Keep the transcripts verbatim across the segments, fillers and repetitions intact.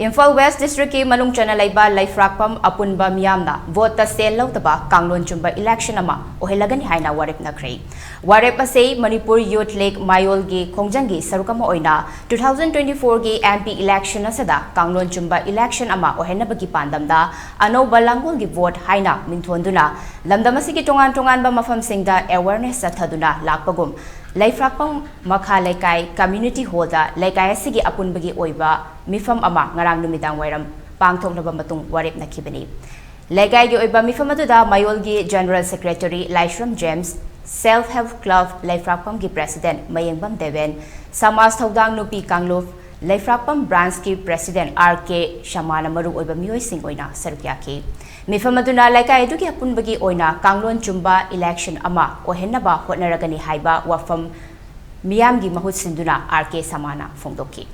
Imphal West ꯗꯤꯁ꯭ꯠꯔꯤꯛꯀꯤ ꯃꯅꯨꯡ ꯆꯟꯅ ꯂꯩꯕ ꯂꯩꯐ꯭ꯔꯥꯛꯄꯝ ꯑꯄꯨꯟꯕ ꯃꯤꯌꯥꯝꯅ ꯚꯣꯠꯇ ꯁꯦꯜ ꯂꯧꯗꯕ ꯀꯥꯡꯂꯣꯟ ꯆꯨꯝꯕ ꯏꯂꯦꯛꯁꯟ ꯑꯃ ꯑꯣꯏꯍꯜꯂꯒꯅꯤ ꯍꯥꯏꯅ ꯋꯥꯔꯦꯞ ꯅꯈ꯭ꯔꯦ꯫ ꯋꯥꯔꯦꯞ ꯑꯁꯤ ꯃꯅꯤꯄꯨꯔ ꯌꯨꯊ ꯂꯤꯒ ꯃꯌꯣꯜꯒꯤ ꯈꯣꯡꯖꯪꯒꯤ ꯁꯔꯨꯛ ꯑꯃ ꯑꯣꯏꯅ two thousand twenty fourꯒꯤ M P election ꯑꯁꯤꯗ ꯀꯥꯡꯂꯣꯟ ꯆꯨꯝꯕ ꯏꯂꯦꯛꯁꯟ ꯑꯃ ꯑꯣꯏꯍꯟꯅꯕꯒꯤ ꯄꯥꯟꯗꯝꯗ ꯑꯅꯧꯕ ꯂꯥꯡꯒꯣꯜꯒꯤ ꯚꯣꯠ ꯍꯥꯏꯅ ꯃꯤꯡꯊꯣꯟꯗꯨꯅ ꯂꯝꯗꯝ ꯑꯁꯤꯒꯤ ꯇꯣꯉꯥꯟ ꯇꯣꯉꯥꯟꯕ ꯃꯐꯝꯁꯤꯡꯗ ꯑꯦꯋꯥꯔꯅꯦꯁ ꯆꯠꯊꯗꯨꯅ ꯂꯥꯛꯄꯒꯨꯝ, ꯂꯩꯐ꯭ꯔꯥꯛꯄꯝ ꯃꯈꯥ ꯂꯩꯀꯥꯏ ꯀꯝꯃ꯭ꯌꯨꯅꯤꯇꯤ ꯍꯣꯜꯗ ꯂꯩꯀꯥꯏ ꯑꯁꯤꯒꯤ ꯑꯄꯨꯟꯕꯒꯤ ꯑꯣꯏꯕ ꯃꯤꯐꯝ ꯑꯃ ꯉꯔꯥꯡ ꯅꯨꯃꯤꯗꯥꯡ ꯋꯥꯏꯔꯝ ꯄꯥꯡꯊꯣꯛꯂꯕ ꯃꯇꯨꯡ ꯋꯥꯔꯦꯞꯅꯈꯤꯕꯅꯤ꯫ ꯂꯩꯀꯥꯏꯒꯤ ꯑꯣꯏꯕ ꯃꯤꯐꯝ ꯑꯗꯨꯗ ꯃꯌꯣꯜꯒꯤ general secretary Laishram James, self help club ꯂꯩꯐ꯭ꯔꯥꯛꯄꯝꯒꯤ ꯄ꯭ꯔꯦꯁꯤꯗꯦꯟꯠ ꯃꯌꯦꯡꯕꯝ ꯗꯦꯕꯦꯟ, ꯁꯃꯥꯖ ꯊꯧꯗꯥꯡ ꯅꯨꯄꯤ ꯀꯥꯡꯂꯨꯞ ꯂꯩꯐ꯭ꯔꯥꯛꯄꯝ ꯕ꯭ꯔꯥꯟꯆꯀꯤ ꯄ꯭ꯔꯦꯁꯤꯗꯦꯟꯠ ꯑꯥꯔ ꯀꯦ ꯁꯃꯥꯅ ꯃꯔꯨ ꯑꯣꯏꯕ ꯃꯤꯑꯣꯏꯁꯤꯡ ꯑꯣꯏꯅ ꯁꯔꯨꯛ ꯌꯥꯈꯤ꯫ ꯃꯤꯐꯝ ꯑꯗꯨꯅ ꯂꯩꯀꯥꯏ ꯑꯗꯨꯒꯤ ꯑꯄꯨꯟꯕꯒꯤ ꯑꯣꯏꯅ ꯀꯥꯡꯂꯣꯟ ꯆꯨꯝꯕ ꯏꯂꯦꯛꯁꯟ ꯑꯃ ꯑꯣꯏꯍꯟꯅꯕ ꯍꯣꯠꯅꯔꯒꯅꯤ ꯍꯥꯏꯕ ꯋꯥꯐꯝ ꯃꯤꯌꯥꯝꯒꯤ ꯃꯍꯨꯠ ꯁꯤꯟꯗꯨꯅ ꯑꯥꯔ ꯀꯦ ꯁꯃꯥꯅ ꯐꯣꯡꯗꯣꯛꯈꯤ꯫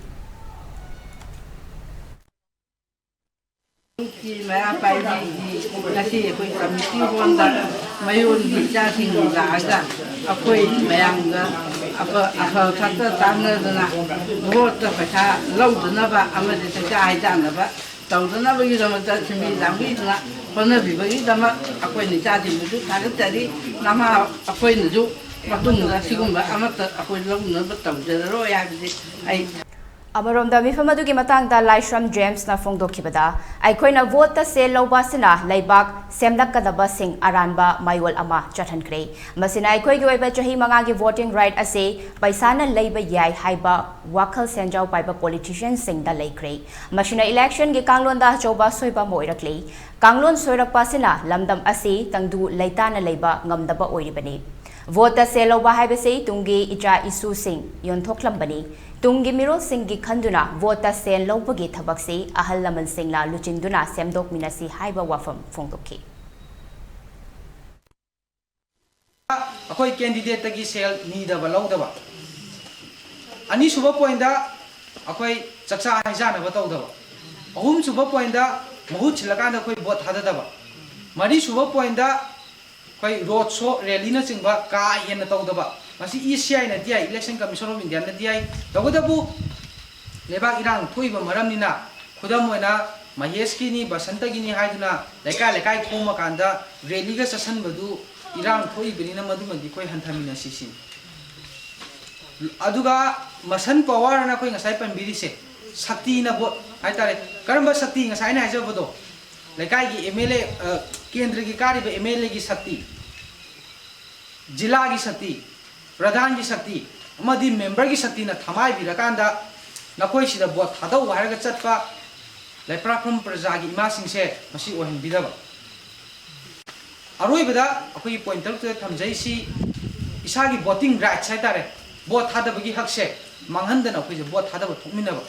ꯃꯩꯔꯥ ꯄꯥꯏꯕꯤꯒꯤ ꯉꯁꯤ ꯑꯩꯈꯣꯏ ꯀꯝꯃ꯭ꯌꯨꯅꯤꯇꯤ ꯍꯣꯜꯗ ꯃꯌꯣꯜꯒꯤ ꯏꯆꯥꯁꯤꯡ ꯂꯥꯛꯑꯒ ꯑꯩꯈꯣꯏ ꯃꯌꯥꯝꯒ ꯑꯐ-, ꯑꯐ ꯐꯠꯇ ꯇꯥꯟꯅꯗꯅ ꯚꯣꯠꯇ ꯄꯩꯁꯥ ꯂꯧꯗꯅꯕ ꯑꯃꯗꯤ ꯆꯥꯛꯆꯥ ꯍꯩꯖꯥꯟꯅꯕ ꯇꯧꯗꯅꯕꯒꯤꯗꯃꯛꯇ ꯁꯤꯟꯕꯤ ꯂꯥꯡꯕꯤꯗꯨꯅ ꯍꯣꯠꯅꯕꯤꯕꯒꯤꯗꯃꯛ ꯑꯩꯈꯣꯏꯅ ꯏꯆꯥꯁꯤꯡꯕꯨꯁꯨ ꯊꯥꯒꯠꯆꯔꯤ꯫ ꯅꯃꯥ ꯑꯩꯈꯣꯏꯅꯁꯨ ꯃꯇꯨꯡꯗ ꯑꯁꯤꯒꯨꯝꯕ ꯑꯃꯠꯇ ꯑꯩꯈꯣꯏ ꯂꯧꯅꯕ ꯇꯧꯖꯔꯔꯣꯏ ꯍꯥꯏꯕꯁꯤ ꯑꯩ ꯑꯃꯔꯣꯝꯗ ꯃꯤꯐꯝ ꯑꯗꯨꯒꯤ ꯃꯇꯥꯡꯗ ꯂꯥꯏꯁ꯭ꯔꯝ ꯖꯦꯝꯁꯅ ꯐꯣꯡꯗꯣꯛꯈꯤꯕꯗ, ꯑꯩꯈꯣꯏꯅ ꯚꯣꯠꯇ ꯁꯦꯜ ꯂꯧꯕ ꯑꯁꯤꯅ ꯂꯩꯕꯥꯛ ꯁꯦꯝꯂꯛꯀꯗꯕꯁꯤꯡ ꯑꯔꯥꯟꯕ ꯃꯌꯣꯜ ꯑꯃ ꯆꯠꯍꯟꯈ꯭ꯔꯦ꯫ ꯃꯁꯤꯅ ꯑꯩꯈꯣꯏꯒꯤ ꯑꯣꯏꯕ ꯆꯍꯤ ꯃꯉꯥꯒꯤ ꯚꯣꯇꯤꯡ ꯔꯥꯏꯠ ꯑꯁꯤ ꯄꯩꯁꯥꯅ ꯂꯩꯕ ꯌꯥꯏ ꯍꯥꯏꯕ ꯋꯥꯈꯜ ꯁꯦꯟꯖꯥꯎ ꯄꯥꯏꯕ ꯄꯣꯂꯤꯇꯤꯁꯤꯌꯟꯁꯤꯡꯗ ꯂꯩꯈ꯭ꯔꯦ꯫ ꯃꯁꯤꯅ ꯏꯂꯦꯛꯁꯟꯒꯤ ꯀꯥꯡꯂꯣꯟꯗ ꯑꯆꯧꯕ ꯑꯁꯣꯏꯕ ꯑꯃ ꯑꯣꯏꯔꯛꯂꯤ꯫ ꯀꯥꯡꯂꯣꯟ ꯁꯣꯏꯔꯛꯄ ꯑꯁꯤꯅ ꯂꯝꯗꯝ ꯑꯁꯤ ꯇꯪꯗꯨ ꯂꯩꯇꯥꯅ ꯂꯩꯕ ꯉꯝꯗꯕ ꯑꯣꯏꯔꯤꯕꯅꯤ꯫ ꯚꯣꯠꯇ ꯁꯦꯜ ꯂꯧꯕ ꯍꯥꯏꯕꯁꯤ ꯇꯨꯡꯒꯤ ꯏꯆꯥ ꯏꯁꯨꯁꯤꯡ ꯌꯣꯟꯊꯣꯛꯂꯝꯕꯅꯤ꯫ ꯇꯨꯡꯒꯤ ꯃꯤꯔꯣꯜꯁꯤꯡꯒꯤ ꯈꯟꯗꯨꯅ ꯚꯣꯠꯇ ꯁꯦꯜ ꯂꯧꯕꯒꯤ ꯊꯕꯛꯁꯤ ꯑꯍꯜ ꯂꯃꯟꯁꯤꯡꯅ ꯂꯨꯆꯤꯡꯗꯨꯅ ꯁꯦꯝꯗꯣꯛꯃꯤꯟꯅꯁꯤ ꯍꯥꯏꯕ ꯋꯥꯐꯝ ꯐꯣꯡꯗꯣꯛꯈꯤ꯫ ꯑꯩꯈꯣꯏ ꯀꯦꯟꯗꯤꯗꯦꯠꯇꯒꯤ ꯁꯦꯜ ꯅꯤꯗꯕ ꯂꯧꯗꯕ꯫ ꯑꯅꯤꯁꯨꯕ ꯄꯣꯏꯟꯗ ꯑꯩꯈꯣꯏ ꯆꯥꯛꯆꯥ ꯍꯩꯖꯥꯟꯅꯕ ꯇꯧꯗꯕ꯫ ꯑꯍꯨꯝꯁꯨꯕ ꯄꯣꯏꯟꯗ ꯃꯍꯨꯠ ꯁꯤꯜꯂꯀꯥꯟꯗ ꯑꯩꯈꯣꯏ ꯚꯣꯠ ꯊꯥꯗꯗꯕ꯫ ꯃꯔꯤꯁꯨꯕ ꯄꯣꯏꯟꯗ ꯑꯩꯈꯣꯏ ꯔꯣꯗ ꯁꯣ, ꯔꯦꯂꯤꯅꯆꯤꯡꯕ ꯀꯥ ꯍꯦꯟꯅ ꯇꯧꯗꯕ꯫ ꯃꯁꯤ ꯏ ꯁꯤ ꯑꯥꯏꯅꯗꯤ ꯌꯥꯏ, Election Commission of Indiaꯅꯗꯤ ꯌꯥꯏ꯫ ꯇꯧꯕꯇꯕꯨ ꯂꯩꯕꯥꯛ ꯏꯔꯥꯡ ꯊꯣꯛꯏꯕ ꯃꯔꯝꯅꯤꯅ ꯈꯨꯗꯝ ꯑꯣꯏꯅ, ꯃꯍꯦꯁꯀꯤꯅꯤ, ꯕꯁꯟꯇꯒꯤꯅꯤ ꯍꯥꯏꯗꯨꯅ ꯂꯩꯀꯥꯏ ꯂꯩꯀꯥꯏ ꯈꯣꯝꯃꯀꯥꯟꯗ ꯔꯦꯂꯤꯒ ꯆꯠꯁꯟꯕꯗꯨ ꯏꯔꯥꯡ ꯊꯣꯛꯏꯕꯅꯤꯅ ꯃꯗꯨꯃꯗꯤ ꯑꯩꯈꯣꯏ ꯍꯟꯊꯃꯤꯟꯅꯁꯤ ꯁꯤꯅꯤ꯫ ꯑꯗꯨꯒ ꯃꯁꯟ ꯄꯋꯥꯔꯅ ꯑꯩꯈꯣꯏ ꯉꯁꯥꯏ ꯄꯟꯕꯤꯔꯤꯁꯦ, ꯁꯛꯇꯤꯅ ꯚꯣꯠ ꯍꯥꯏꯇꯥꯔꯦ꯫ ꯀꯔꯝꯕ ꯁꯛꯇꯤ? ꯉꯁꯥꯏ ꯑꯩꯅ ꯍꯥꯏꯖꯕꯗꯣ, ꯂꯩꯀꯥꯏꯒꯤ ꯑꯦꯝ ꯑꯦꯜ ꯑꯦ, ꯀꯦꯟꯗ꯭ꯔꯒꯤ ꯀꯥꯔꯤꯕ ꯑꯦꯝ ꯑꯦꯜ ꯑꯦꯒꯤ ꯁꯛꯇꯤ, ꯖꯤꯂꯥꯒꯤ ꯁꯛꯇꯤ, ꯄ꯭ꯔꯙꯥꯟꯒꯤ ꯁꯛꯇꯤ ꯑꯃꯗꯤ ꯃꯦꯝꯕꯔꯒꯤ ꯁꯛꯇꯤꯅ ꯊꯃꯥꯏꯕꯤꯔꯀꯥꯟꯗ ꯅꯈꯣꯏꯁꯤꯗ ꯚꯣꯠ ꯊꯥꯗꯧ ꯍꯥꯏꯔꯒ ꯆꯠꯄ ꯂꯩꯄ꯭ꯔꯥꯛꯐꯝ ꯄ꯭ꯔꯖꯥꯒꯤ ꯏꯃꯥꯁꯤꯡꯁꯦ ꯃꯁꯤ ꯑꯣꯏꯍꯟꯕꯤꯗꯕ꯫ ꯑꯔꯣꯏꯕꯗ ꯑꯩꯈꯣꯏꯒꯤ ꯄꯣꯏꯟ ꯇꯔꯨꯛꯇꯨꯗ ꯊꯝꯖꯩꯁꯤ, ꯏꯁꯥꯒꯤ ꯚꯣꯇꯤꯡ ꯔꯥꯏꯠꯁ ꯍꯥꯏꯇꯥꯔꯦ, ꯚꯣꯠ ꯊꯥꯗꯕꯒꯤ ꯍꯛꯁꯦ ꯃꯥꯡꯍꯟꯗꯅ ꯑꯩꯈꯣꯏꯁꯦ ꯚꯣꯠ ꯊꯥꯗꯕ ꯊꯣꯛꯃꯤꯟꯅꯕ꯫